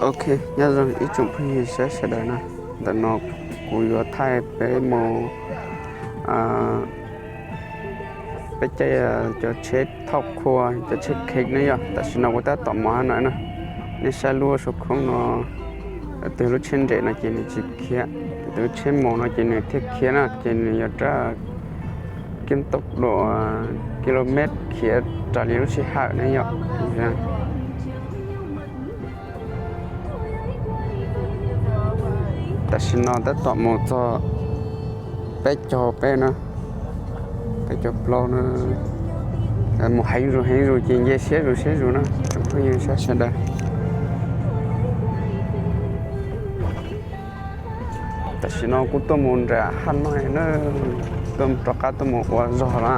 Ok, nyob zoo ib tsoom phooj ywg sawv daws na, ntawm no kuv yuav thaij peb mus, peb caij cov tsheb thauj qhua, cov tsheb kheev ne yom. Tam sim no kuv tab tom mus hauv no na, nej saib lub saum khoob no, tus lub tsheb nres no ces nws tsis khiav, tus lub tsheb mus no ces nws thiaj khiav na, ces nws yuav rab kiab tau dua kilomet khiav raws li lub sij hawm ne yom. Tam sim no tab tom mus txog peb caug peb na, peb caug plaub na, mus heev zus heev zus ces nce siab zus siab zus na tsoom phooj ywg sawv daws. Tam sim no kuv tuaj mus nram Haj Noij na, tuaj rov qab tuaj mus ua zog na,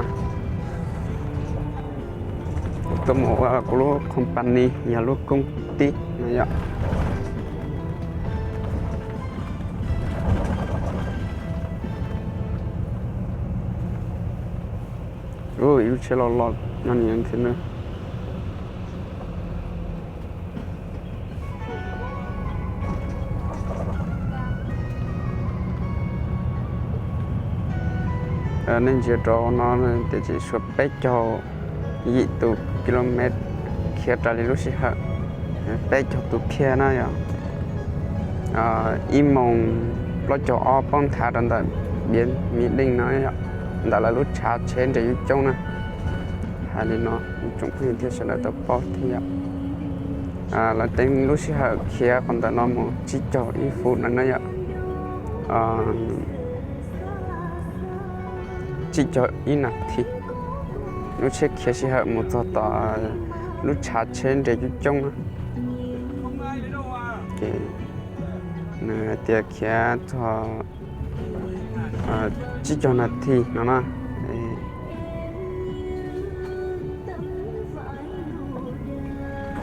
tuaj mus ua kuv lub company yog lub koob tib no yom. Ib lub tsheb loj loj no ni thiab na. Nej ntsia rau no tias tseem tshuav peb caug yim tus kilomet khiav raws li lub sij hawm, peb caug tus kiag na yom. Ib moos plaub caug ob poob nthav rau ntawm Npiav Miv Deej no, ntawm lawv lub tshav tsheb nres coob coob na. Hais li no ib tsoom phooj ywg thiaj sawv daws tau paub thiab yom. Lawv teeb lub sij hawm khiav qhov ntawm no mus tsib caug ib fuv no na yom, tsib caug ib nas this. Lub tsheb khiav sij hawm mus txog tom lub tshav tsheb nres coob coob na. Ces nws hais tias khiav txog tsib caug nas this no na.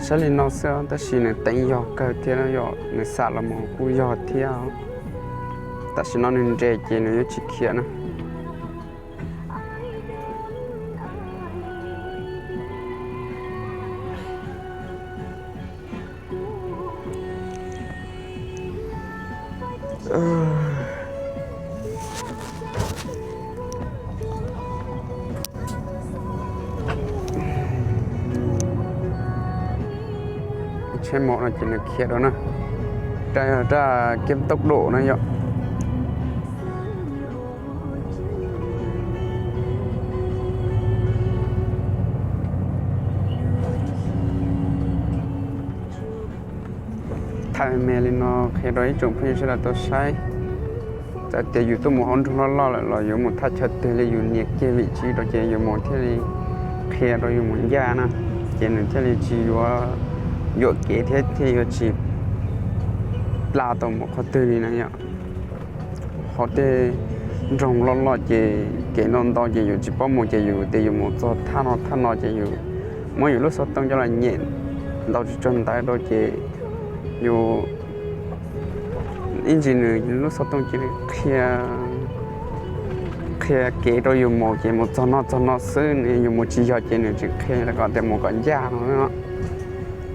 Saib li no xwb tab sis nws teev yog kawg thiab yom, nws xam los mus kuj yog thiab. Tam sim no nws nres ces nws yuav tsis khiav na. Tsheb mus no ces nws khiav dua na, raj kiab tốc độ na yom. Thaij me li no qhia rau ib tsoom phooj ywg sawv daws tau saib. Txawm tias yus tuaj mus hauv nroog loj loj lawm los yuav mus thaj chaw twg li yus nias kiag vim tsiv rau ces yus mus thiaj li qhia rau yus mus ncaj na, ces nws thiaj li tsis yuav yuam kev thiab thiaj yuav tsis pla tau mus qhov twg li na yom. Hauv tej nroog loj loj ces kev ntau ntau ces yus tsis paub mus ces yus tias yus mus txog thaj no thaj no ces yus muab yus lub xov tooj coj los nyem ntau tsis tsuag ntawv rau ces yus ib ntsis nws lub xov tooj cia li qhia kev rau yus mus ces mus txog no txog no xwb, yus mus tsis yog ces nws tseem qhia kom tias mus kom ncaj no.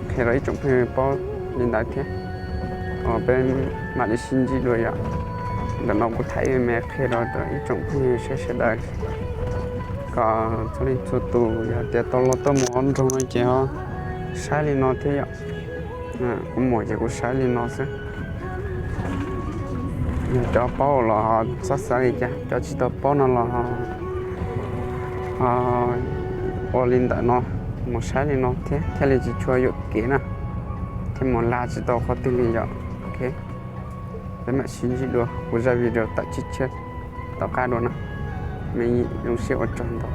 Qhia rau ib tsoom phooj ywg paub li ntawd thiab. Peb mam li sib ntsib dua yom. Ntawm no kuv thaij me qhia rau ib tsoom phooj ywg sawv daws kom txhua leej txhua tus yog tias tau los tuaj mus hauv nroog no ces ho saib li no thiab yom. Kuv mus ces kuv saib li no xwb. Yog cov paub los ho txhob xav li cas, cov tsis tau paub no los ho ua li ntawm no, mus saib li no thiab thiaj li tsis tshua yuam kev na, thiaj mus lag tsis tau qhov twg li yom. Ok, peb mam sib ntsib dua kuv zaj video tawm tshiab tshiab tom qab dua na. Me zoo siab ua tsaug ntau.